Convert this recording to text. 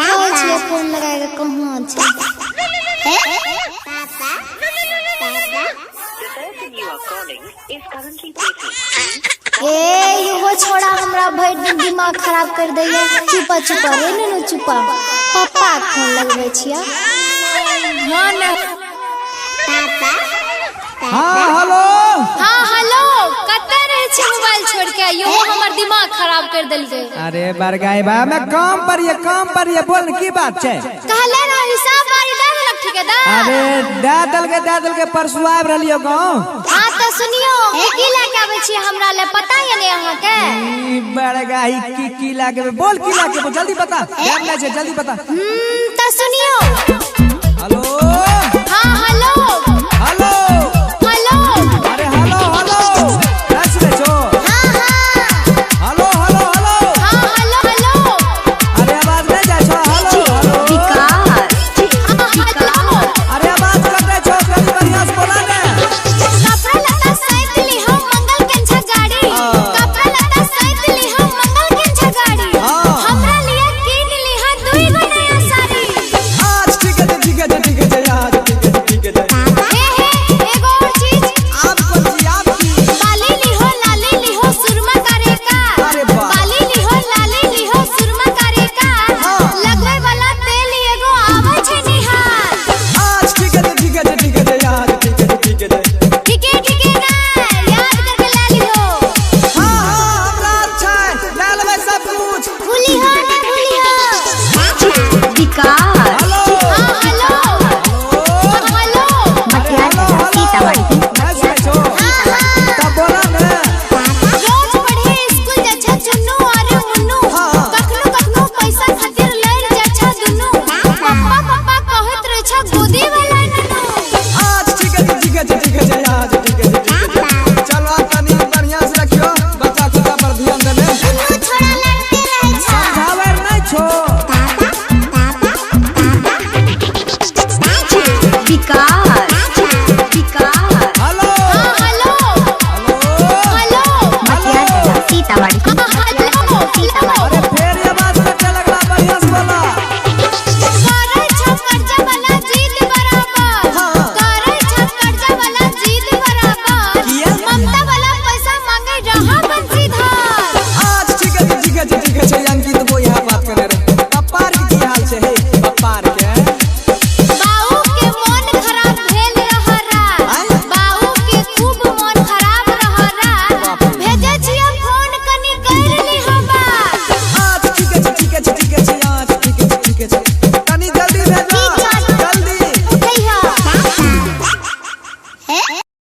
देखै छियै फोन लगा के कहाँ छै। The person you are calling is currently busy. ए इहो छोड़ा हमरा भरि दिन दिमाग खराब कर दैया। चुपा चुपा रे नुनू चुपा, पप्पा के फोन लगबै छियै। हाँ ने। हाँ हेलो। हाँ हेलो, कतऽ रहै छी मोबाइल छोड़ के? यो हमर दिमाग खराब कर देलकै। अरे बरगाई बा, मैं काम पर ये, काम पर ये, बोल की बात छै? कहले ना हिसाब बारी दे देलक ठेकेदार। अरे दे देलकै, दे देलकै, परसू आबि रहलियो गाँव। हाँ तऽ सुनियो, की लए के आबै छी हमरा ले पता ये ने अहाँके? ई बरगाई की की लागे, बोल की लागे, जल्दी बता, टाइम नहीं छै, जल्दी बता। तऽ सुनियो।